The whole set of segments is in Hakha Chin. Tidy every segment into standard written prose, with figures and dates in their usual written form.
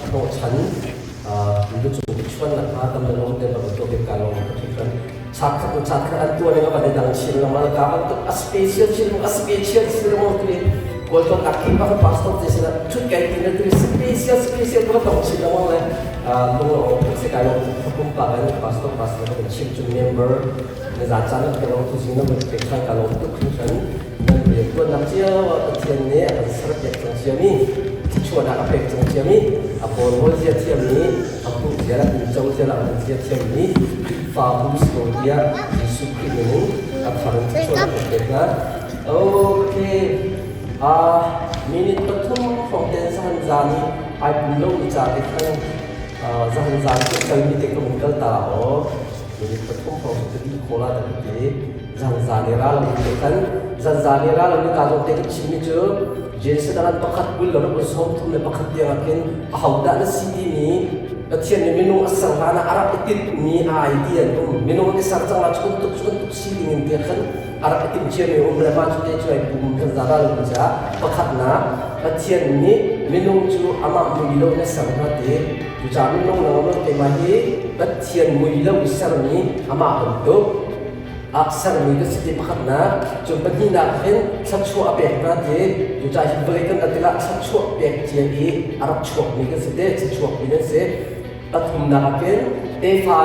Hnawhchan lucung i chuannak hnga tam le lawm te bak tuah bik ka lawm ka thik kan chat khat chat khat an tuah ning a van i dang chin lengmang ka bantuk a special chin a special chin lengmang tu Kawltong ak ki bak pastor te sinah thut kai ti na tu special special ka tong chin lengmang le lung lo se kai lo pumpak in pastor pastor kan chim chung member na za chan ka lo tu zing na mun pe khan ka lo tuk hringhran. Nan riantuannak cio ah Pathian nih a kan serpiak cang ciami, thluachuahnak a pek cang ciami, a kawlrawl zia thiammi, a hmuh zia le a co zia le a hman zia thiammi Khrihfabu si ko tiah Jesuh Khrih min in a thar in thluachuahnak kan pek hna. Okay. Minute 3 hrawng ten zahan zan i ai pum lomi ca te khan zahan zan cu kalmi te ka vun kal ta aw. Minute 3 hrawng cu ka dih khawh la ta ka ti. Zanzan i ral mi te khan zanzan i ral mi ka zawn te ka chimmi cu Jesuh dalan pakhat 20 le ruk 31 tiang ah khin ahodah na si timi Pathian nih minung a ser hlan ah a rak i tinhmi a idea an um. Minung an i ser cang la cu bantuk cu bantuk si ding in tiah khan a rak i timh ciami um le mah cu te cu ai pum kan za ral mi caah pakhatnak Pathian nih minung cu amah mui lo in a ser hna ti. Cucaah minung nangmah keimah hi Pathian mui lo i sermi amah bantuk ah sermi kan si ti pakhatnak. Cun pahnihnak hin thluachuah a pek hna ti. Cucaah hi vawlei kan rat tikah thluachuah pek cia i a rak chuakmi kan si te, chuakmi kan si. Pathumnak ah khin tefa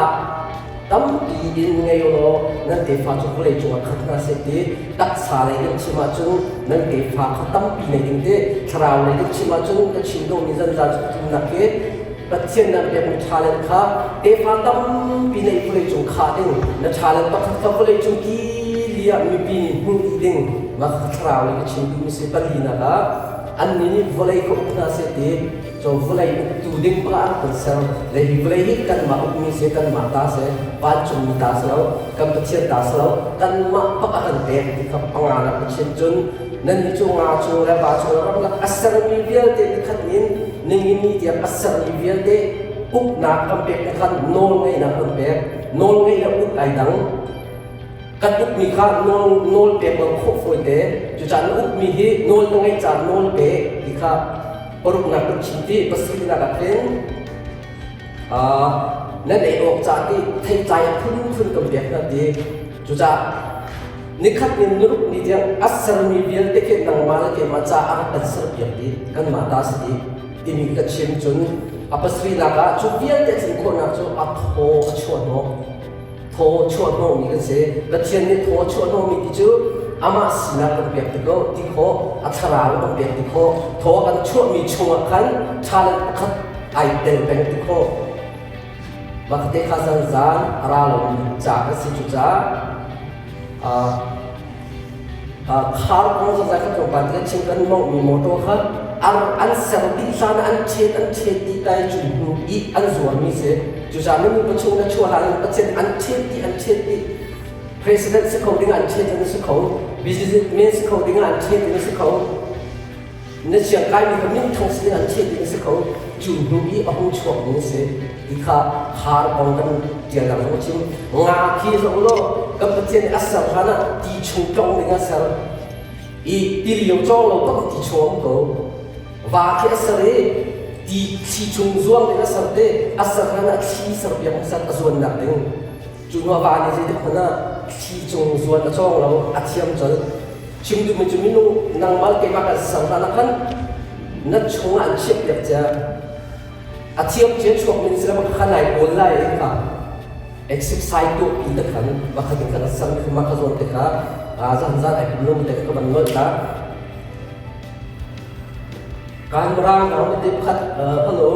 tampi in ngei law nan tefa cu vawlei cungah khat hna seh ti. Taksa lei kan chim ahcun nan tefa kha tampi nei ding ti. Thlarau lei kan chim ahcun ka chim dawhmi zanzan cu pathumnak hi Pathian na pekmi talent kha tefa tampi na i vawleicung khah ding, na talent pakhat kha vawleicung kili ah mipi nih hmuh dih ding. Mah kha thlarau nih ka chim duhmi si. Palinak ah annih nih vawlei kha uk hna seh ti cu vawlei uktu ding bak ah kan ser. Le hi vawlei hi kanmah ukmi si, kanmah ta si, vancungmi ta si lo, kan Pathian ta si lo, kanmah bak a kan pek ti kha panganak ka chim. Cun nannih cu nga chung le va chung le ramlak a sermi vialte nikhat in ningini tiang a sermi vialte uknak kan pek na khan nawl ngeihnak kan pek. Nawl ngeih le uk ai dang. Kan ukmi kha nawl nawl pek lo khawh fawi te. Cucaah na ukmi hi nawl na ngeih caah nawl pe ti kha paruknak kan chim ti. Pasarihnak ah khin nan ei awk ca ti theitlai a phunphun kan pek hna ti. Cucaah nikhat in niruk ni tiang a sermi vialte khi nangmah le keimah ca a rak kan serpiak dih, kanmah ta si dih timi ka chim. Cun a pasarihnak ah cu vialte tlin khawhnak cu a thaw a chuah hnawh, thaw chuah hnawhmi kan si. Pathian nih thaw chuah hnawhmi ti cu amah sinak kan pek ti ko ti khawh, a thlarau kan pek ti khawh. Thaw kan chuahmi chungah khan talent pakhat ai tel peng ti khawh. Mah te kha zanzan a ra lomi ca kan si. Cucaah khar kong zazai kha tlawmpal te chim. Kan mawnghmi motor kha an ser dih hlan ah an ṭhet an ṭhet dih tai cu hnu i an zuarmi si. Cucaah minung pachung na chuah hlan in Pathian an ṭhet dih, an ṭhet dih. President si kho ding ah an ṭhet in si kho, businessman si kho ding ah an ṭhet in si kho, na siangkaimi kha minthang sin an ṭhet ding a si kho. Cu hnu i a hung chuakmi a si ti kha khar kong kan ṭialnak zong a chim. Nga khi zoh law, kan Pathian nih a ser hlan ah ti chung tlong ding a ser i ti lio cawng lo bak ti chung um ko. Va khi a ser i ti thli chung zuang ding a ser te. A ser hlan ah thli serpiak hmasat a zuannak ding. Cu hnu ah va nih zeitik hmanh ah thli cung zuan a cawng lo, a thiam colh. Chim duhmi cu minung nangmah keimah kan ser hlan ah khan na chungah an chiahpiak cia. A thiam cia chuakmi na si le kha nai kawl lai i kha exercise tuahpi te khan makhat in khan a sermi kha mah kha zawn te kha zan zan ai pum lomi te kha ka van nolh ta. Kan rang nau te pakhat. Hello,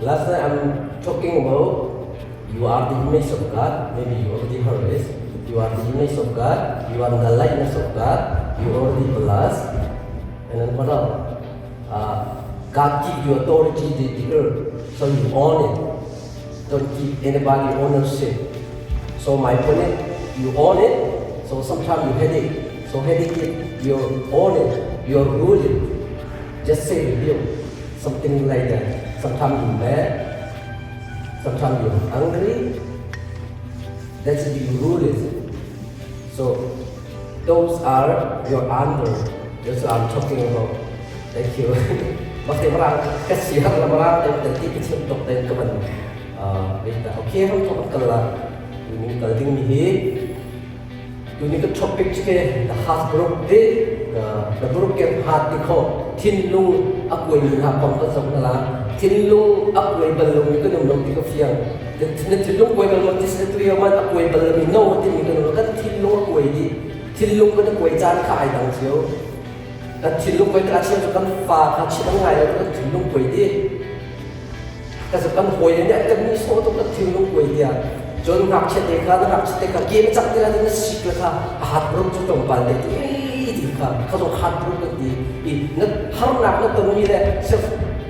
last night I'm talking about you are the image of God. Maybe you already heard this. You are the image of God. You are the likeness of God. You already blessed. And then what else? God give you authority to the earth, so you own it. Don't give anybody ownership. So my point is, you own it. So sometimes you headache. So headache it, you own it, you rule it. Just say you, something like that. Sometimes you mad, sometimes you're angry. That's you rule it. So those are your under. That's what I'm talking about. Thank you. Bakte marang ka si har la marang te tel ti ka chim tok ten ka van okay ram thok kal la tuni kal ding mi hi tuni ka topic ke the heart broke te the broken heart ti kho thinlung a kuai mi ha kong kan zong la thinlung a kuai bal lo mi kan um lo ti ka fiang na thinlung kuai bal lo ti se tu yo man a kuai bal mi no ti mi kan um kan thinlung a kuai di thinlung kan kuai caan kha ai dang cio kan thinlung kuai ka chiam cu kan fa kha chim an ngai lo kan thinlung kuai di ka kan hawi le nih an kan nih sawh tuk kan thinlung kuai tiah cun ngakchia te kha na ngakchia te kha game cak te na sik le kha a hat rum cu tlawmpal te ti ti kha kha zong hat rum kan ti i na harnak na tonmi le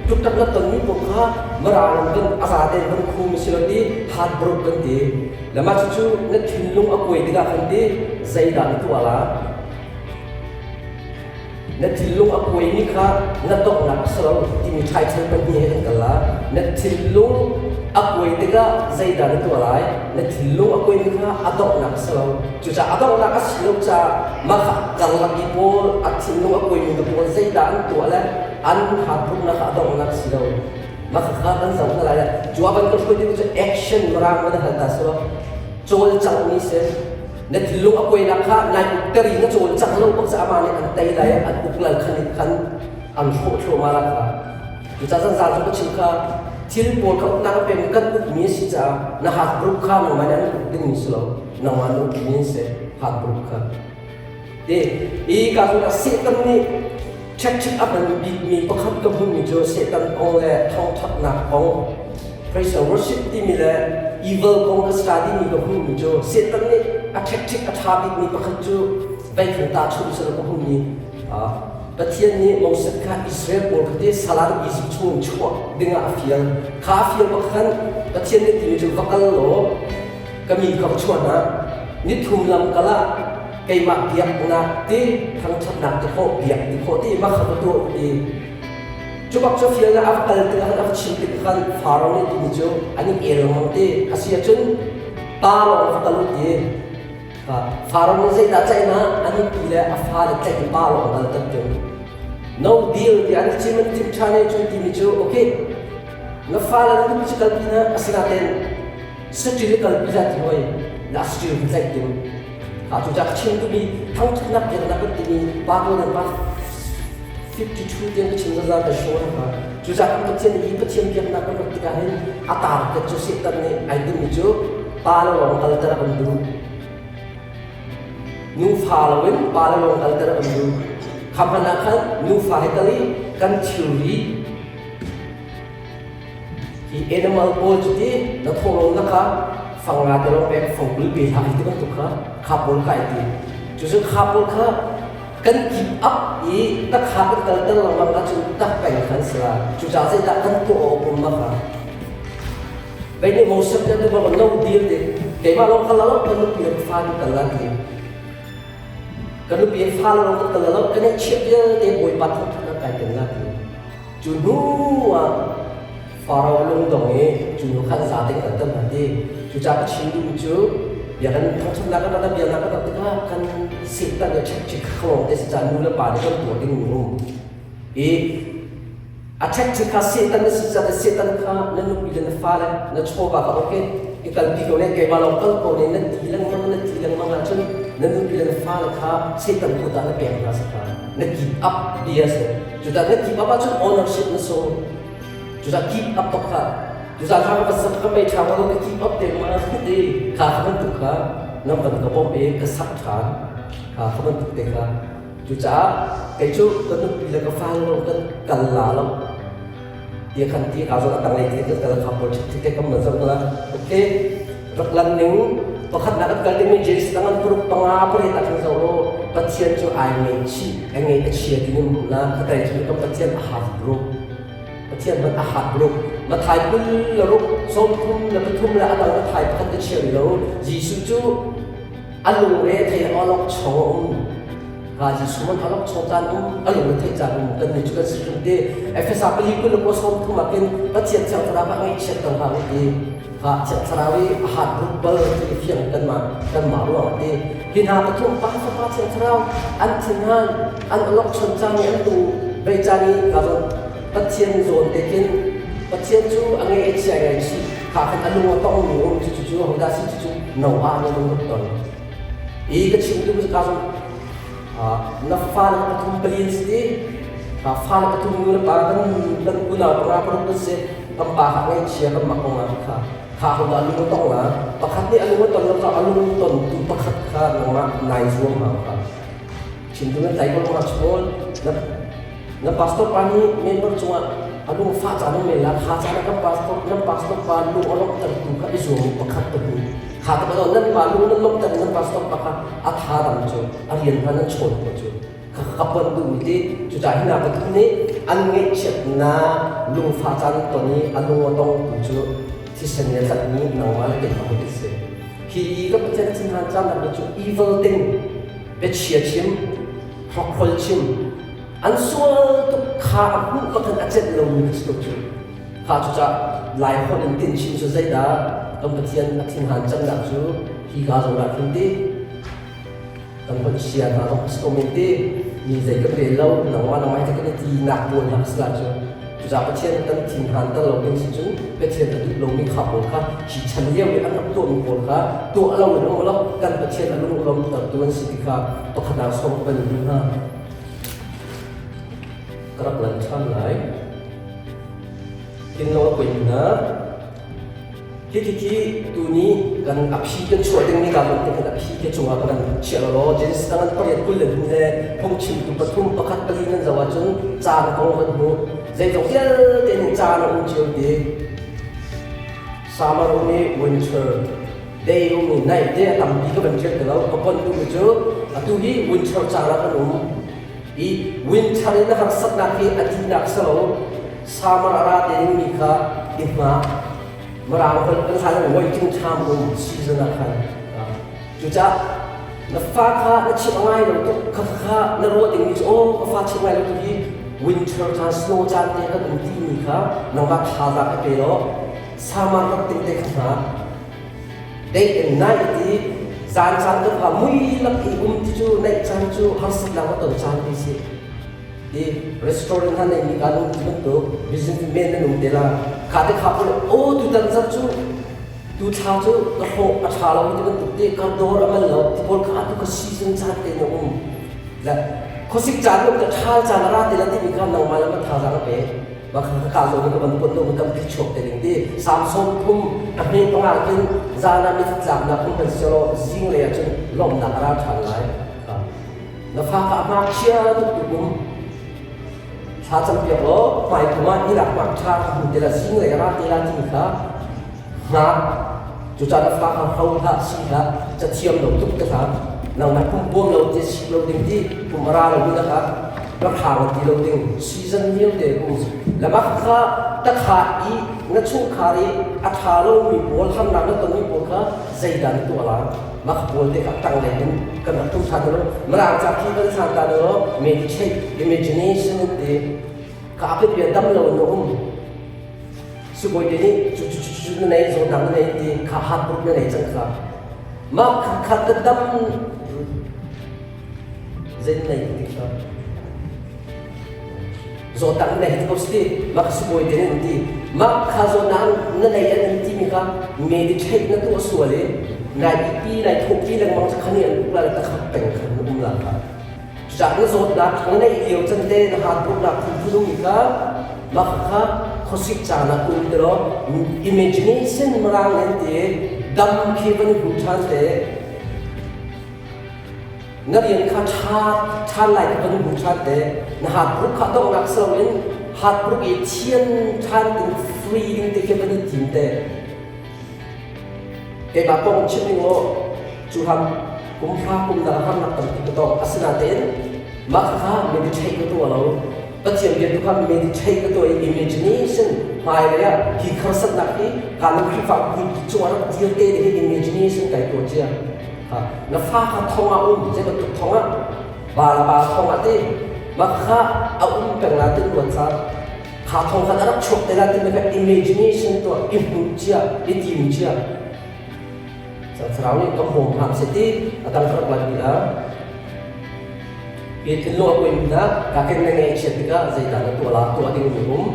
tuktak na tonmi paoh kha mara kan a za tein kan khu mi si lo ti hat rum kan ti lama cu na thinlung a kuai tikah kan ti zeidah na tuah la Na thinlung a kuaimi kha na donghnak a si lo timi ṭhaiṭhan pahnih he kan kal la. Na thinlung a kuai tikah zeidah na tuah lai? Na thinlung a kuaimi kha a donghnak a si lo. Cucaah a donghnak a si lo caah mah kha karlak i pawl a thinlung a kuaimi na pawl zeidah an tuah le an hatruknak kha a donghnak a si lo. Mah kha kan zoh hna lai le cu a van kan hruai ding cu action mirang van hal ta si lo. Cawlcangh mi si. Na thinlung a kuainak kha nai ukter i na cawlcangh lo bak caah amah nih an tei lai an uk lal khan in khan an hrawh thluahmah la kha. Cucaah zan cu ka chim kha thil pawl kha uknak a pekmi kan ukmi a si caah na heart group kha nangmah nih an uk dingmi si lo nangmah na ukmi an si heart group kha. Ti i ka zawn ah Satan nih ṭhekṭhek a hman bikmi pakhat ka hmuhmi cu Satan kong le thawngṭhatnak kong praise and worship timi le evil kong ka study mi ka hmuhmi cu Satan nih a ṭhekṭhek a ṭha bikmi pakhat cu veikhat tahchunh sal ka hmuhmi Pathian nih Moses kha Israel pawl kha te salan Egypt chung chuah dingah a fial. Kha a fial bak khan Pathian nih timi cu va kal law ka mi kha va chuah hna. Nithum lam kal ah keimah biaknak ti thangṭhatnak ti khawh biak ti khawh ti mah kha va tuah u ti cu bak cu fial a va kal tikah khan a va chim tik khan Faro nih timi cu an i el lengmang ti a si ahcun pa lawng va kal u ti Faro nih zeidah tlaih a nupi le a fale tlaih i pa lawng kal tat ṭung no deal ti an chim an chim ṭhan i cun timi cu okay na fale na nupi cu kalpi na asinain saṭil kalpi hlah ti hoi na saṭil kan tlaih tim Cucaah ka chim duhmi thangṭhatnak biaknak kan timi pa pawl nan pa 52 tiang ka chim zazal ka show hna. Cucaah kan Pathian hi Pathian biaknak kan rak tikah hin a target cu Satan nih ai timmi cu pa le lawng kalter a kan duh. Nufa loin pa le lawng kalter a kan duh. Kha hmanh ah khan nufa he kal i kan thilri Hi animal pawl cu ti na thawhlawm na kha fang nga te lawng pek fang 20 pe hlah ti bantuk kha kha pawl kha ai ti. Cucu kha pawl kha kan keep up i ta kha kan kalter lengmang ahcun tak peng khan si la. Cucaah zeidah kan tuah awk um ma kha. Vei nih Moses nih tu bang no deal ding keimah lawng kal lo kan nupi le fa kan kal la ti. Kan nupi fa lawng kan kal lo kan i chiah vialte Bawipa thangthat kai ken la ti. Cu hnu ah Faro lungdong i cu hnu khan za ding kan tam ti. Cucaah ka chim duhmi cu bia kan thangṭhatnak kan rak biaknak kan rak tikah kan Satan le ṭhekṭhek kha te si caan nu le pa nih kan tuah ding um. I a ṭhekṭhek kha Satan na si caah Satan kha na nupi le na fale na chawva kha okay i kalpi ko ne keimah lawng kal ko ne na ti lengmang na ti lengmang ahcun na nupi le na fale kha Satan kut ah na pek hna sa kha na give up bia si. Cucaah na keep up ahcun ownership na sung. Cucaah keep up bak kha. Cucaah kha ka sak ka mei ṭha ko ka keep up te ma ti kha kha bantuk kha nan van ka bawmh i ka sak ṭhan kha kha bantuk te kha. Cucaah kei cu ka nupi le ka fale lo kan kal la lo. Ti khan ti ka zong a tanglei ti kan kal kha pawl ṭhit te kam na zoh na. Okay. Rak lan ning pakhatnak kan kal dingmi Jason dang an paruk panga pariat ah khan zoh law Pathian cu ai ngaihchih a ngaih a chia ti nan hmuh na khatai cu kan Pathian a half broke Pathian hmanh a half broke Mathai 26 33 le a dang Mathai pakhat ka chia lo Jesuh cu a lungre a thei awlok chong a um Ka Jesuh man awlok chong caan um a lung a theih caan um kan nih cu kan si hrim te Efesa pali kul le kua sawm thum ah khin Pathian thiang thlarau ah ngaihchiat tang hlah u ti kha thiang thlarau i a hat ruk bal ti i fiang kanmah kanmah ruang ti hi hna pathum pa fapa thiang thlarau an thinhan an awlok chon caan i an lung bei caan i ka zon. Pathian zawn te khin Pathian cu a ngei a chia ngai chih kha khan a lung a tongmi um cu cu hodah si cu cu Noah nih lung rak ton. I ka chim duh ka zong na fale pathum pali an si ti fale pathum nu le pa kan kan unau panga paruk kan si kan pa kha ngaihchia kan mak kong ah kha kha hodah lung a tong la pakhat nih a lung a ton lo kha a lung ton tu pakhat kha nangmah nai zuam hau kha chim tu nan tlai ko ma chawl na na pastor pa nih member cungah a lung fah caan um men la kha caan ah kan pastor nan pastor pa lung a lawmhter tu kha i zuam pakhat pahnih kha te pa nan pa lung nan lawmhter nan pastor pa kha a tha dam cu a rian hna nan chawn ko cu ka pon duh mi ti cucaah hi hna pathum nih an ngaihchiatnak lungfah caan ton i a lung a tong tu cu thisen le tlatmi nangmah le keimah hi kan si hi ka Pathian thinhan caan cu evil thing biachia chim hrokhrol chim an sual tuk kha a hmuh ka khan a celh lomi ka si ko cu kha cucaah lai holh in tin chin cu zeidah kan Pathian a thinhan cannak cu hi ka zong ah khin ti kan holh chia hna zong si ko men ti mi zei kan rel lo nangmah nangmah hi kan i ti nak pawl hna si la cu cucaah Pathian kan thinhan ter lo ding si cun Pathian a duh lomi kha pawl kha hi chan lio i an rak tuahmi pawl kha tuah lo in um lo kan Pathian a lung lawm tertu an si ti kha pakhat ah sawm kan duh hna ka rak lan ṭhan lai. Kin lo a poi hna. Hi khi tuni kan a phi kan chuah dingmi ka lung kan a phi ke cungah kan chiah law Genesis tangan pariat kul le hnih le phungchimtu pathum pakhat pali nan zoh ahcun caan kong kan hmuh. Zeizong vialte nih caan a um cio ti. Summer um i winter day um i night te a tampi ka van ṭial ti lo. Ka pon duhmi cu atu hi winter caan ah kan um. I winter in na harsatnak hi a dihnak si lo summer a ra te dingmi kha i hngah mirang holh kan hlan waiting time um season ah khan cucaah na fa kha na chimh ngai lo tuk kha kha na ruah dingmi cu aw ka fa chimh ngai lo tuk hi winter caan snow caan te kan um timi kha nangmah thazaang i pe law summer rak ting te kha hna Dei in naih ti zan caan kan va mui lak i um ti cu naih caan cu harsatnak a ton caan ti si. I restaurant hna nei mi kan um ti bantuk businessman nan um te la kha te kha pul o tu tan zar cu tu thla cu ka hlawh a tha lo ti bantuk ti ka dawr a man lo ti pawl kha atu ka season caan te na um la khuasik caan um te ṭhal caan a ra te la timi kha nangmah le ma thazaang a pe Mah kha ka zawn ka van pon lo kan phi chuak te ding ti Samson phum a hme panga kin zan ah mittlaknak um kan si law zing lei ah cun lawmhnak a ra ṭhan lai. Na fa kha a ngakchia tuk tuk um thla cam piak law hmai kum ah hi lak mak ṭha ka hmu te la zing lei a ra te la timi kha hngak cucaah na fa kha hro hlah si hlah cathiam lo tuk te hlah nangmah pum puam lo te si lo ding ti pum a ra lo mi na kha rak hang ti lo ding season vialte um lamak kha takha i na chungkhar i a ṭha lomi pawl harnak na tonmi pawl kha zeidah na tuah la mah pawl te kha tang lei in kan rak tum ṭhan lo mirang ca khi kan san ta lo meditate imagination te ka apit bia dam lo na um Sibawi te nih cu cu cu na nei zawtnak na nei ti kha heartbrook na nei cang kha mah kha ka dam zei na nei ti kha zawtnak na nei ti ko si mah kha sibawi te nih an ti mah kha zawtnak na nei an ti mi kha meditate na tuah sual i nai pi nai thawh pi lengmang cu khani an uk la ta kha peng khan na um la kha Cucaah na zawtnak na neih lio can te na heartbrook phunphun mi kha mah kha khuasik caan ah um ti law imagination mirang in ti dam khi van i hmu ṭhan te na rian kha ṭha ṭhan lai khi van i hmu ṭhan te na heartbrook kha donghnak si loin heartbrook i thian ṭhan ding free ding te khi van i tim te Keimah kong chim ning law cu ham kum hra kum dang harnak tampi ka tong. Asinain mah kha meditate ka tuah lo. Pathian bia tu kha meditate ka tuah i imagination hmailei ah hi harsatnak hi kan Khrihfa cungah rak dir te ding imagination kai tuah cia. Na fa kha thong ah um zei bantuk thong ah ba la ba thong ah ti mah kha a um peng la tin ruat sa Kha thong khan a rak chuak te lai timi kha imagination tuah i hmuh cia i tim cia. Thlarau nih ka hmawm hram seh ti a dang ka rak lan mi la. Hi thinlung a kuaimi hna ka ken na ngaihchiat tikah zeidah na tuah la tuah ding mi um.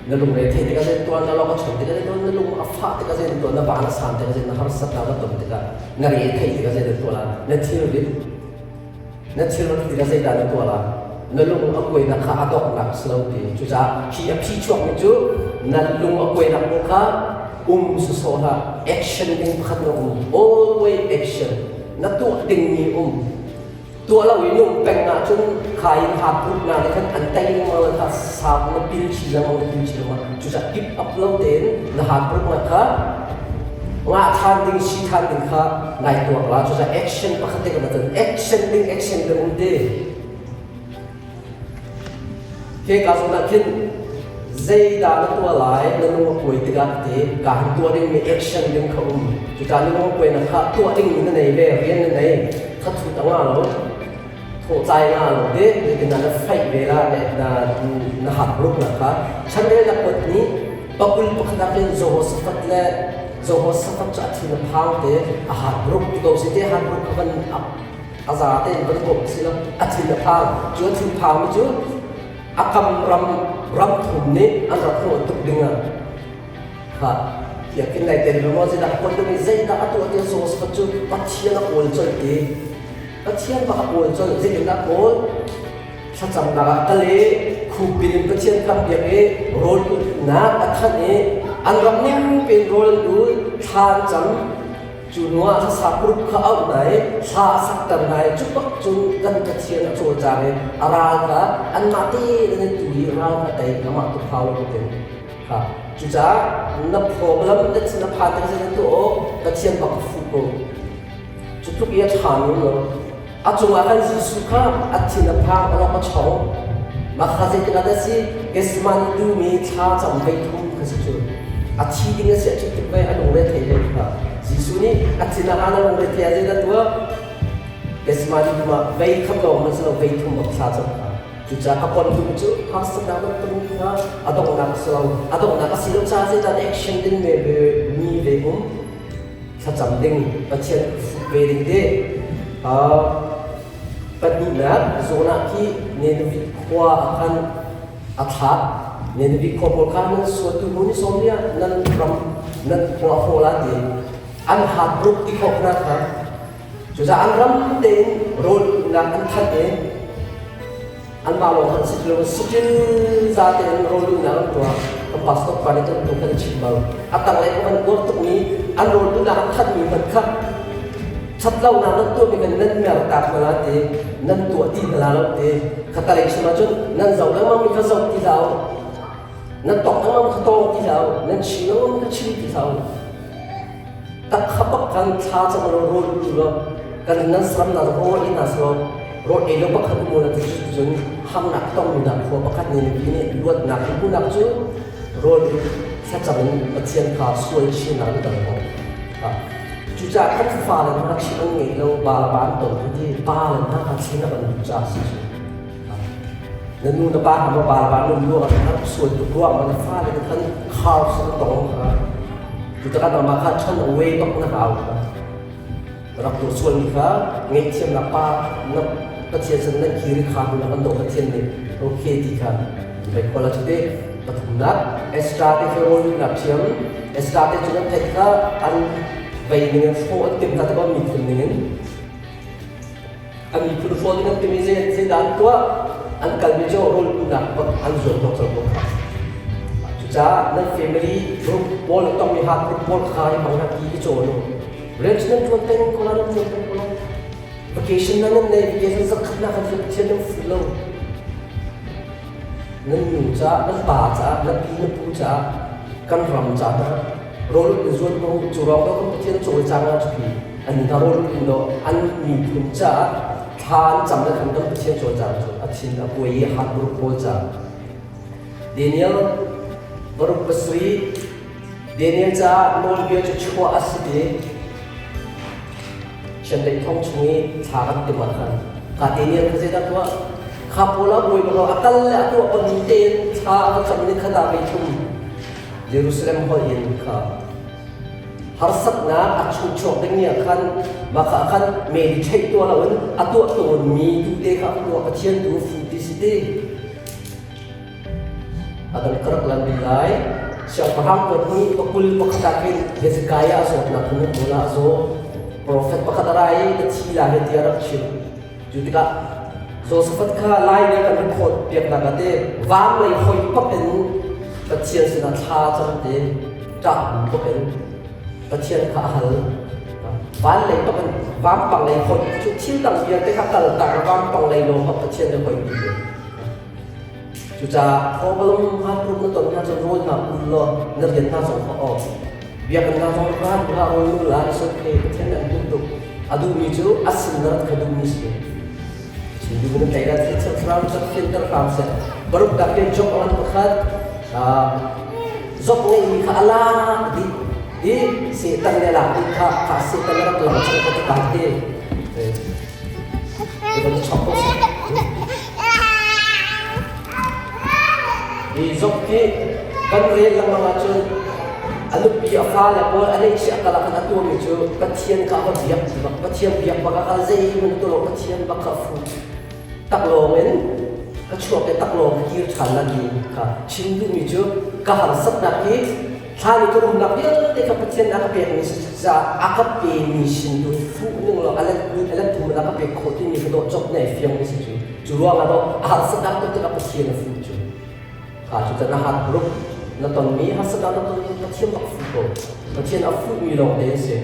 Na lungre theih tikah zei tuah na lawng a chon tikah zei tuah na lung a fah tikah zei tuah na van a san tikah zei na harsatnak na ton tikah na re theih tikah zei na tuah la na thilrit na thilrit tikah zeidah na tuah la na lung a kuainak kha a donghnak a si lo ti cucaah khi a phi chuakmi cu na lung a kuainak kong kha um sawsawh hlah action ding pakhat na um always action na tuah dingmi um tuah lo in um peng ahcun kha in ha put na le khan an tei lengmang le kha sau na pil chin lengmang na pil chin lengmang cucaah give up lo tein na ha put na kha ngah than ding si than ding kha nai tuak la cucaah action pakhat te kan action ding action ding um te Khi ka zawn ah khin zeidah na tuah lai na lung a kuai tikah ti ka han tuah dingmi action ding kha um. Cucaah na lung a kuainak kha tuah dingmi na nei ve, rian na nei, thathut a ngah lo, thawhtlai a ngah lo ti zeitindah na faih ve la na na hak ruknak kha chanrel na kuat nih pakul pakhat ah khin Jehoshaphat le Jehoshaphat cu a thin a phang te a hat ruk ti ko si te hat ruk kha van a za tein van bawmh si lo a thin a phang cu a thin phangmi cu a kam ram ram thum nih an rak hnawh tuk ding ah kha tiah kin nai tel maw zeidah a pon ding zeidah a tuah ti Joseph cu Pathian a kawl colh ti Pathian bak a kawl colh zeitindah kawl thlacamnak ah kal i khupil in Pathian kan biak i rawl ulhnak a thanh i an ram ning tein rawl an ul thla an cam Cu hnuah hlasa group kha auh hna i hla a sakter hna i cu bak cun kan Pathian a cawlcang i a ral kha anmah tein an i tu i ral kha tei amah tu phau lo tin kha cucaah na problem na thin a phan tik zeitin tuah awk Pathian bak ka fuh ko cu tluk i a ṭha nu lo a cungah khan Jesuh kha a thin a phang a lawk a chong mah kha zeitik ah dah si Gethsemane duhmi thla cam vei thum kha si cu a thi ding a si a ṭhit tuk ve a lungre thei ve kha Jesuh nih a thin a han a lungre thei ah zeidah tuah Gethsemane dum ah vei khat lawng hmanh si lo vei thum bak thla cam kha cucaah ka pon dum cu harsatnak nan ton kha a donghnak a si lo a donghnak a si lo caah zeidah action ding ve mi ve um thlacam ding Pathian ve ding te pahnihnak zawn ah khi Nineveh khua ah khan a thlak Nineveh khua pawl kha nan suatu hnu ni sawm ni ah nan ram nan khua hawl ah ti an hat ruk ti khawh hna kha cucaah an ram tein rawl nak an thanh i anmah lawng khan si lo siṭil za tein rawlulhnak an tuah kan pastor pa nih kan tu kan chim bal a tanglei ka van uar tukmi an rawlulhnak an thatmi hmanh kha ṭhatlonak nan tuahmi kan nan mer tak hna ti nan tuah ti hna lo ti khatalei chim ahcun nan zoh lengmang mi kha zoh ti hlah u nan tawk lengmang kha tawng ti hlah u nan chim lengmang kha chim ti hlah u tak kha bak kan thla cang lo rawl tu lo kan nan saram na rawl in na so rawl ei lo pakhat mu na ti cun hamnak tong mi nak khua pakhat ni pi nih luatnak hmunak cu rawl thlacam in Pathian kha sual chin na kan ko cucaah kan fa le hna chim an ngei lo ba la ban ton ti pa le hna kha chin a kan duh ca si cu na nu na pa hna ma ba la ban nun lu an sual tuk ruang na fa le kan khar sa tong kha Cucaah nangmah kha chan away bak na hau kha. Rak tuah sualmi kha ngaihthiamnak pa na Pathian sin nan kiri kha hnu na kan doh Pathian nih okay ti kha vai khual a cute pathumnak Esther te khi rawl nak thiam Esther te cu nan theih kha an vei ning in hrawh an timh hna tikah miphun ning in an miphun hrawl ding an timi zei zeidah an tuah an kalmi cu rawl ulnak bak an zuam hnawh colh ko kha cucaah nan family group pawl a tongmi ha group pawl kha i hmang hna ti i cawn u rian cu nan ṭuan peng ko la nan ṭuan peng ko la vacation nan nan nei vacation zakhat nak kan Pathian nan fuh lo nan nu caah nan pa caah na pi na pu caah kan ram caah rawl in zuan ko cu ruang do kan Pathian cawlcang ah cu an hna rawl in do an miphun caah thla an cam le kan kan Pathian cawlcang cu a thin a kuai i hat buruk pawl caah Daniel baruk pasarih Daniel caah nawlbia cu chuah a si ti Chiandeih thong chung i thla kan timh ah khan ka Daniel kha zeidah tuah kha pawl a buai bak lo a kal le a tuah ko ni tein thla a va cam ni khat ah ve thum Jerusalem holh in kha. Harsatnak a chungchuak dingmi ah khan mah kha khan meditate tuah loin a tuah tawnmi tu te kha a tuah Pathian tu fu ti si ti. A dang ka rak lan bik lai. Siangpahrang kuat nih pakul pakhat ah khin Hezekiah a zawtnak khan hmual ah a zaw. Profet pakhat a ra i na thi la he tiah a rak chimh. Cu tikah Josaphat kha lai nih kan record piaknak ah te vaam lei hoi pak in Pathian sinah thla cam te ṭah bu bak in Pathian kha a hal. Van lei bak in vampang lei hoi cu thil dang vialte kha kal tak vampang lei lawng bak Pathian le hoi ti. Cucaah problem harput na ton hna cun rawl hna ul law na rian hna zong kha awk. Biakinn hna zong ran hlah rawl nu la is okay Pathian an duh tuk. A duhmi cu a sin na rat kha duhmi si. Chin duh na tei la thil thlarau cat fianter hram seh. Baruk dak ke job an pakhat job ngeihmi kha a lak dih i Satan le lak dih kha kha Satan rak lang chung ka ti te. Hi zok hi kan rel lengmang ahcun a nupi a fale pawl a neihchiah kal ah khan a tuahmi cu Pathian kha a va biak ti bak Pathian biak bak ah khan zeihmanh tuah lo Pathian bak kha a fuh taklawng in ka chuak i taklawng ka kir ṭhan la ti kha chim duhmi cu ka harsatnak hi Thlan i ka umnak vialte kha Pathian a ka pekmi si caah a ka pemi sin tu fuh ning law a let a let thum in a ka pek khawh timi ka dawh cop nei fiangmi si cu. Cu ruangah dawh a harsatnak tuk tikah Pathian a fuh cu. Kha cu can a hat ruk na tonmi harsatnak na tonmi Pathian bak fuh ko. Pathian a fuhmi lawng te an si.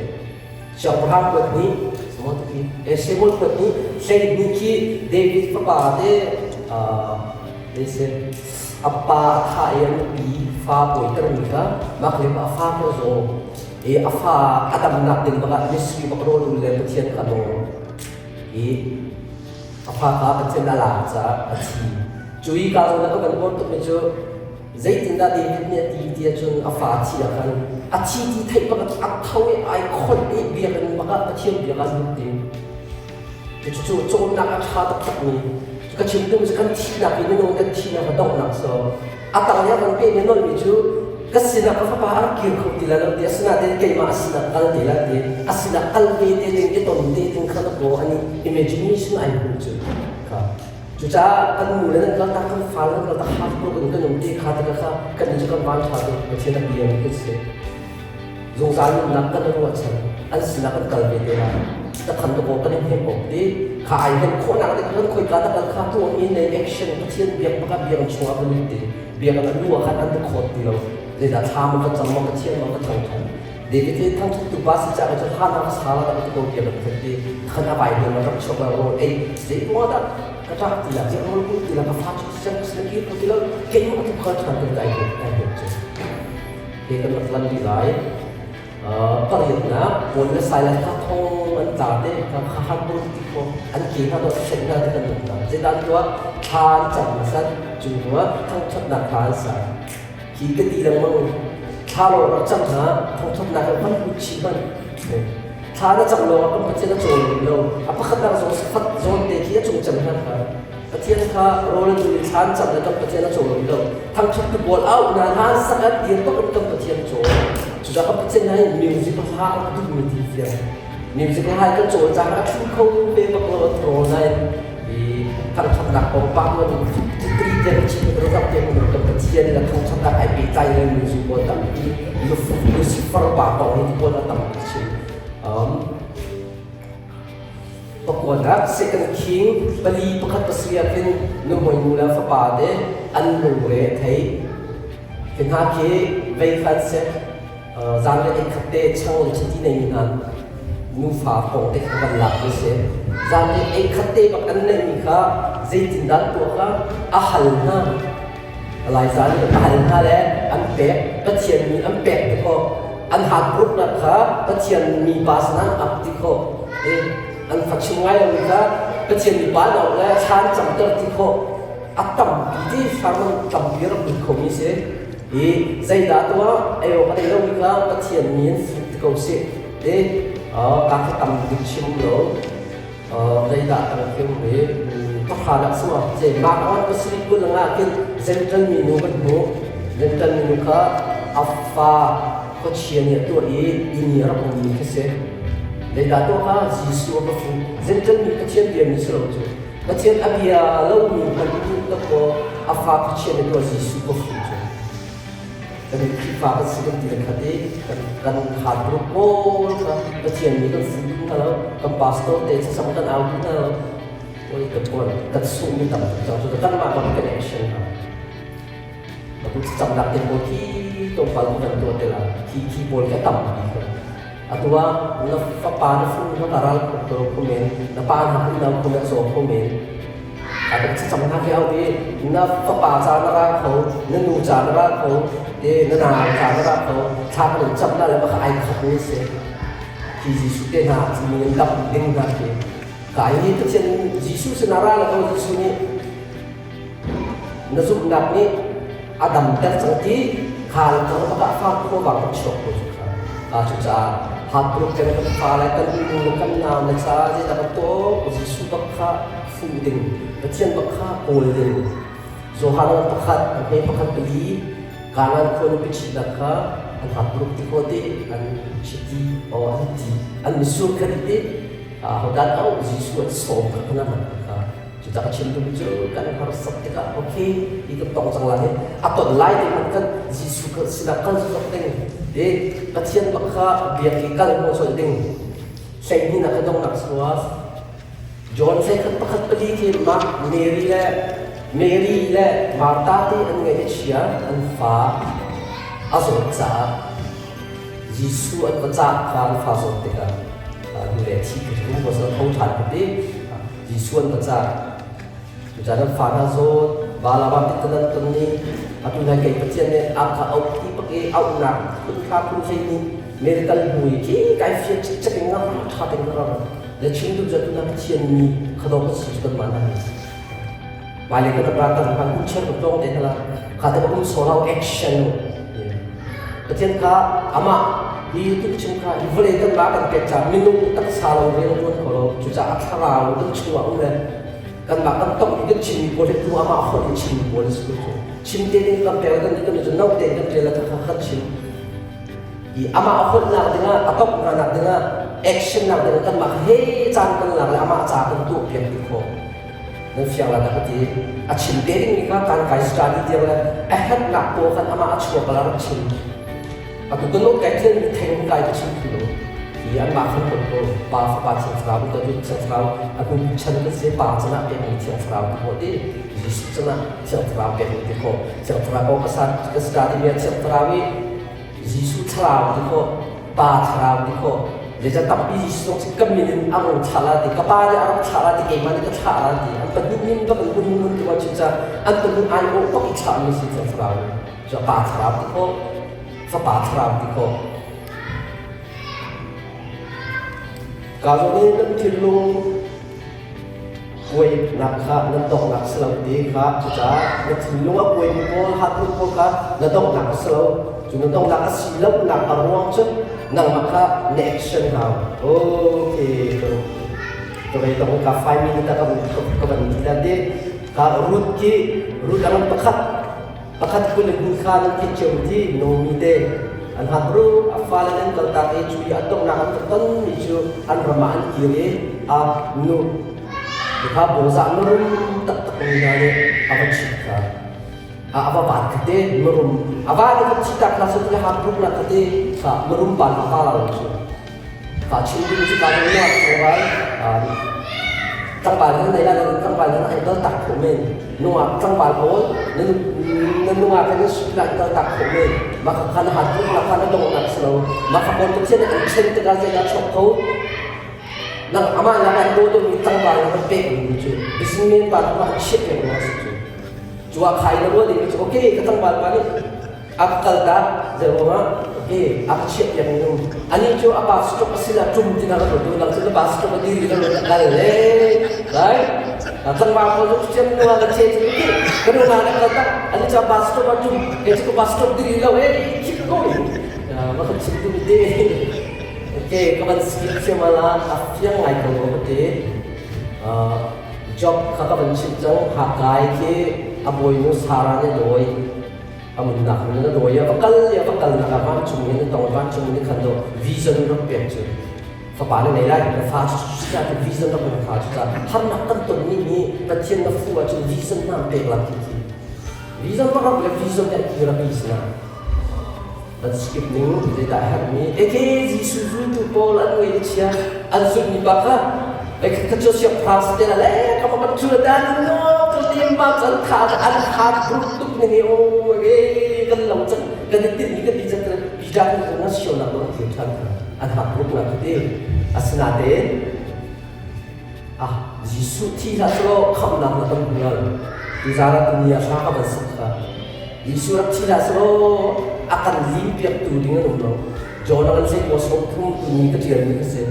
Siangpahrang kuat nih Samuel kuat nih 12 khi David fapa te a pa a thah i a nupi fa pawitermi kha mah le a fa kha zaw i a fa a damnak ding bakah Misri bak rawl le Pathian kha nawl i a fa kha Pathian a lak caah a thi. Cu i ka zawn ah kan uar tukmi cu zeitindah David nih a ti ti ahcun a fa a thi ah khan a thi ti theih bak a tho i ai khonh i biakinn bakah Pathian biak ah lut ding. Cucu cawnnak a ṭha taktakmi ka chim duhmi cu kan thihnak i minung kan thihnak a donghnak so a tang i a van pehmi nolhmi cu ka sinah ka fapa a rak kir kho ti lai lo ti asinain keimah a sinah kal te lai ti a sinah kal ve te ding i ton te ding kha ka an imagination ai hmu cu kha cucaah kan nu le nan kal tak kan fa nan kal tak heartbroken kan um te kha te kha kan cu kan van ṭha tuk Pathian a bia mi kan si Zungzal nunnak kan i ruahchan an sinah kan kal ve te lai. Ta khan to kan in hnem awk ti kha ai hen khawhnak le kan khoika ta kal kha tuah in nei action Pathian biak baka biang chungah kan lut ti biak an lu ah khan an khawt ti lo zeidah thla ma ka cam ma Pathian ma ka thang than David hi thang tu pa si cha ka ha na ka sa la ka ko biak an khat ti khan a Bible ma rak chok la ro ei zei mo da ka ta ti la zei mo ku ti la ka fa chu sen ka ki ko ti lo ke mo tu kha than kan dai ko dai ko chu Hi kan rak lan rih lai. Pariatnak Paul le Silas kha thong an tla te kha kha bur ti kho an ke hna dawh hren hna ti kan um hna. Zeidah tuah thla an cam hmasat cu hnuah thangṭhatnak thla an sa. Hi ka ti lengmang thla lawng rak cam hna thangṭhatnak in hman hut chih hmanh. Thla na cam lawngah kan Pathian a cawl lo. A pakhatnak zong sifat zawn te khi a cung cem hna kha. Pathian kha rawl an dul i thla an cam le kan Pathian a cawl lo. Thangṭhat tu pawl au hna hna an sak an dir bak in kan Pathian a cawl. Cucaah kan Pathian hna hi music hla a duhmi ti fiang. Music hla kan cawl caan a thu kho ve bak lo a thaw nain i thangṭhatnak kong pa nawn in 53 tiang chim in rak te mun kan Pathian le thangṭhatnak ai pehtlai le music pawl tampi Lucifer pa kong hi ti pawl a tampi chim. Pakuanak Second King pali pakhat pasarih ah khin nuhmei nu le fapa te an lungre a thei. Hi hna khi vei kha an si. Zanriah ei khat te chang le chiti neimi hna nufa kong te kha van lak an si. Zanriah ei khat te bak an neihmi kha zeitindah an tuah kha a hal hna. Elijah nih a hal hna le an pek Pathian mi an pek ti khawh an heartbrokennak kha Pathian mipa sinah an ap ti khawh i an fa chim ngai lomi kha Pathian mipa in le thla an camter ti khawh a tampi ti farman tampi rak lut khomi si i zeidah tuah ei awk a nei lomi kha Pathian mi an fuh ti ko si i ka kha tam dik chim lo Zeidah kan thim i pakhanak sungah ce mah on pasarih kul nga khin Zenṭan minu kan hmuh. Zenṭan minu kha a fa khuachia nih a tuah i inn i a rak ummi khi si. Zeidah tuah kha Jesuh a va fuh. Zenṭan mi Pathian biami si lo cu. Pathian a bia lomi hmanh nih dawkaw a fa khuachia nih tuah Jesuh va fuh cu. Kan Khrihfa kan si kan ti le khat i kan kan khaan group pawl kha Pathian nih kan fuh duh hna lo. Kan pastor te thlacam kan au duh hna lo. Oi ka tuan kan sungmi tam tuk cang cu kanmah bang kan action hna. Atu thlacamnak te pawl khi tlawmpal kan tuah te la. Khi khi pawl khi a tam bik ko. Atu ah na fapa na fanu na ral kho kho men, na pa na unau kho men a zaw kho men. A kan thlacam hna khi au i na fapa ca na ra kho, na nu ca na ra kho, te na nau ca na ra kho, thla kan in cam na le baka ai khat ni si. Khi Jesuh te hna mi in dam ding hna khi. Ka i Pathian Jesuh sinah ra la ko Jesuh nih na zumhnak nih a damter cang ti kha le thang bak ah fa khuavang kan chuak ko cu kha. Ka cucaah heartbroken kan kan fa le kan nu le kan nau le ca zeidah kan tuah Jesuh bak kha fuh ding Pathian bak kha kawl ding Johan pakhat a hme pakhat pali Kanan khua nupi ṭhitnak kha an heartbroken ti khawh ti an chiti o an ti an misur kha ti Ahodah au Jesuh an sawm kha kana man kha. Cucaah chim duhmi cu kan harsat tikah okay hi kan tong cang lai hi a ton lai te man kan Jesuh kan sinah kal zok ding i Pathian bak kha biak i kal mo choi ding hleihnih nak ka dongnak sua John hlei khat pakhat pali khi mah Mary le Mary le Martha te an ngaih a chia an fa a zawt caah Jesuh an va cah kha an fa zawt tikah nu le thi ka rum ko sal tho ṭhan ka ti Jesuh an va cah cucaah nan fa hna zawt vala va pit nan ton ni atu nai kei Pathian nih a ka auh ti pak i auhnak phun thla phun hlei nih medical hmui khi kai fian cikcek in nga ṭha tein ka ram le chim duh cu atu na Pathian mi khado ka si cu kan mah na Hmailei kan rak ra kan hman hun chiar tuk tawng te hna kha te um solo action Pathian kha amah hi YouTube chung kha hi vawlei kan la kan pek ca minung taksa lo rian tuan kho lo cucaah thlarau kan chungah um le kanmah kan tong kan chimmi pawl hi tu amah holh in chimmi pawl si ko chim te ding kan pek kan kan cu no te kan tial kha kha chim i amah a holhnak dingah a tongh hnanak dingah action nak dingah kanmah he caan kan lak le amah ca kan tuah piak ti khawh Nan fiang la dah ka ti. A chim te dingmi kha kan kai study tiang le a herhnak pawl khan amah a chuak la rak chim. Atu kan kai thian mi theng kai ka chim khi lo. Hi anmah khan kon ko pa fapa thiang thlarau ka tu thiang thlarau a hnu chan kan se pa cana pek mi thiang thlarau ti khawh ti Jesuh cana thiang thlarau pek mi ti khawh thiang thlarau ko ka sa ka study mi thiang thlarau i Jesuh thlarau ti khawh Pa thlarau ti khawh zeicah tampi Jesuh zong cu ka min in a rung thlah la ti ka pa nih a rak thlah la ti keimah nih ka thlah la ti an pahnih min bak in hun mun ti cu ca an pahnih ai awh bak i thlah mi si thiang thlarau cu pa thlarau ti khawh fapa thlarau ti khawh ka zong in nan thinlung Kuainak kha nan donghnak si lo ti kha cucaah na thinlung a kuaimi pawl hatrut pawl kha na donghnak a si lo. Cu na donghnak a si lonak a ruang cu nangmah kha na action hau. Okay, ka ka vei tong ka 5 minute ka ka van ti la ti ka Ruth ki Ruth ang pakhat pakhat kun in kha nan thi cio ti Naomi te an hat ru a fale nan kaltak i cu i a donghnak an ton mi cu an ram ah an kir i a nu kha bozah mirum taktak mi hna nih a va chit kha a va van khate mirum a va nih kha chitak hna su le hap ruk na khate kha mirum pa na pa la cu kha chim ding cu ka na tlangval tlangval nan nei la nan tlangval nan ai dal tak kho men nungak tlangval pawl nan nan nungak kan sut la dal tak kho men ma kha kha na hat ruk na kha na dong nak slo ma kha pawl pathian an chen tikah zeidah chok kho Nang amah nak an daw deuhmi tlangval na kan pek mi cu businessman pa tu an chiah peng ma si cu. Cu ah khai na ruah ding cu okay ka tlangval pa nih a ka kal tak zei ruangah okay a ka chiah piak mi um. Ani cu a pa stroke a si la tum ti na ka tu nang cu na pa stroke a diri na ruat kal le right tlangval ko cu chiam nu ka che cu okay ka nu na kal tak ani cu a pa stroke a tum kei cu ka pa stroke diri lo eh keep going ma kan chim tu te Okay, ka van skip thiam ala a fiang ngai ko ka ti. Job kha ka van chimh cang. Hakai khi a bawinu Sarah nih dawi. Amun nak na dawi a va kal i a va kalnak ah vancung in a tong vancung in khan do vision rak pek cu fapa na nei lai na fa cu cu vision rak na fa cu ca harnak kan ton ni hi Pathian na fu ahcun vision hna pek la ti khi vision rak rak le vision le ki rak i sina an skip ning zeidah herhmi eke Jesuh zultu pawl an ngei chia an zulhmi pa kha kha cu siak phras te la le ka ma kan chu da no ka lim ma chan kha an kha bruk tuk ni o e kan lo chan kan tin ni kan ti chan Peter kan na sio na lo thil than an ha bruk na ti asinatein ah Jesuh thi hlah cu khamnak na kan hmual tuzaan ah tuni ah hra ka van sak kha Jesuh rak thi hlah selaw a kan lim piaktu ding an um lo John a kan zei ko 30 tuni ka ṭialmi ka si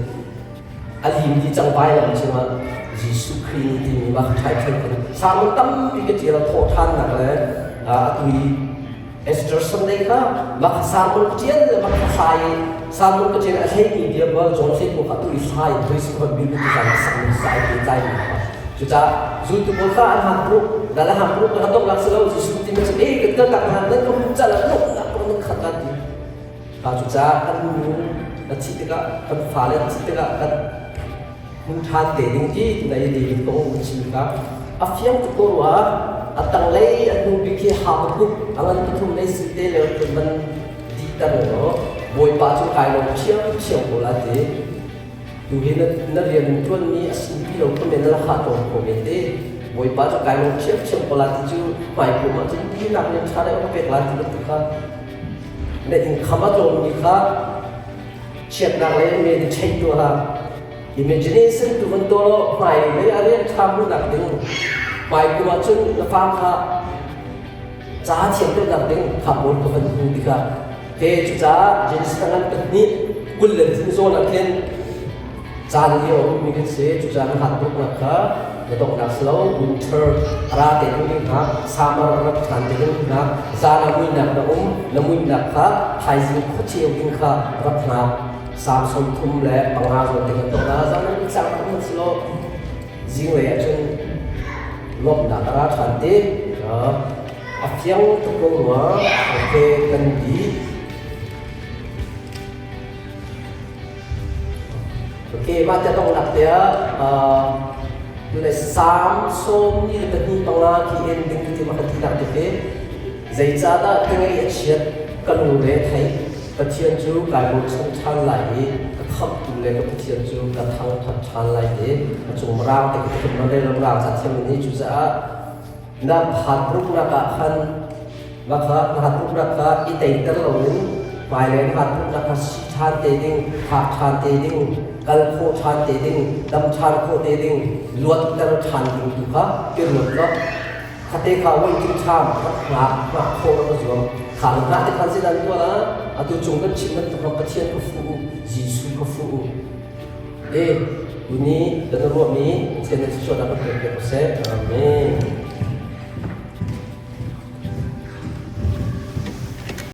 a lim di cang vai lam cungah Jesuh Khrih nih timi mah ṭhai ṭhai kan sermon tampi ka ṭial thawh ṭhannak le atu i Esther Sunday kha mah kha sermon ka ṭial le mah kha hlai sermon ka ṭial a hleimi bia bal John hlei ko kha tu i hlai thoi si khon bi tu zan sak mi sai te tlai mi kha cucaah zultu pawl kha an hak bruk dal a hak bruk na dong lak si lo Jesuh ti ma cun e kan kal tak han nan ka hum cal ah nuk nak nan khat lan ti Ka cucaah kan nu na thih tikah kan fale an thih tikah kan hmun ṭhan te ding ti na i David kong na chim kha a fiang tuk ko rua a tanglei a hnu bik khi Habakkuk a ngan pathum lei si te le van dihter law Bawipa cu kai lawm ṭhiamṭhiam ko la ti tu hi na, na rian ṭuanmi a sinpi lo kha men na la tawn ko men te Bawipa cu kai lawm ṭhiamṭhiam ko la ti cu hmai kum ah cun ti nak rian ṭha deuh ka pek la ti bantuk kha Na innkham a tlawmmi kha chiatnak le meditate tuah hlah. Imagination tu van tuah law hmailei ah rian ṭha hmuhnak ding hmai kum ahcun na fa kha ca thiam deuhnak ding kha pawl ka van hmu tikah he cucaah Genesis ngan pahnih 23 zawn ah khin Caan lio a ummi kan si. Cucaah na hat tuknak kha na donghnak si lo. Winter a ra te ding ding hna, summer a rat ṭhan te ding hna, zan ah muihnak na um, na muihnak kha thaizing khuaceu ding kha rak hngak. Psalm 35 zawn te kan tuah hna. Zan ah tlang rak hmanh si law zinglei ah cun lawmhnak a ra ṭhan te. A fiang tuk ko rua. Okay, kan dih. Okay, mah te donghnak te ah tule Psalm 125 khi en ding ti ma kan ti nak te khi zeicahdah ka ngaih a chiat ka lungre thei Pathian cu kai bochan ṭhan lai i ka khamhtu le ka Pathian cu ka thangṭhat ṭhan lai ti a cung rang te khi ka rel rang ca thiam ni cucaah na phanruknak ah khan va kha na hatruknak kha i teiter loin hmailei na hatruknak kha si ṭhan te ding phak ṭhan te ding kal khawh ṭhan te ding dam ṭhan khawh te ding luatter ṭhan ding tu kha i ruat law khate kha waiting time rak hngak hngak khawh rak zuam kha na hngah te khan zeidah tuah la atu cung kan chim bantuk Pathian ka fuh u Jesuh ka fuh u E, tuni kan ruahmi Pathian na thluachuahnak kan pek piak seh. Amen.